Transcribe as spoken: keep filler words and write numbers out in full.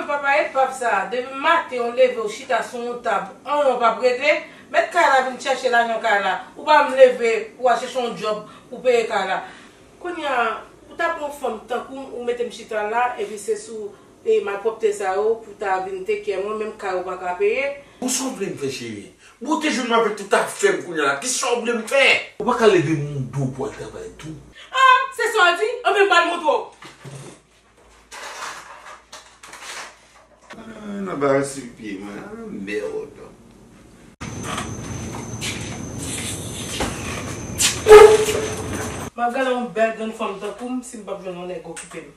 Papa, epav sa, depi maten ou leve ou chita sou yon tab, anyen w p ap regle, mèt kay la vin chèche lajan kay la, ou pa menm leve pou al chèche yon djòb pou peye kay la. Kounye a, ou ta pran yon fanm tankou m, ou mete m chita la, epi se sou e malpwòpte sa yo pou ta vin teke mwen, menm kay ou pa ka peye. Bon, sa w vle m fè, cheri? Bon, te jwenn mwen avèk tout afè m kounye a la. Kisa w vle m fè? Ou pa ka leve moun do pou al travay tou? Ah, se sa w di? Anben, m pral montre w. Ah, nan bagay sou pye mwen. Ah, mèd. M ap gade yon bèl grann fanm tankou m si m p ap jwenn yon nèg okipe m.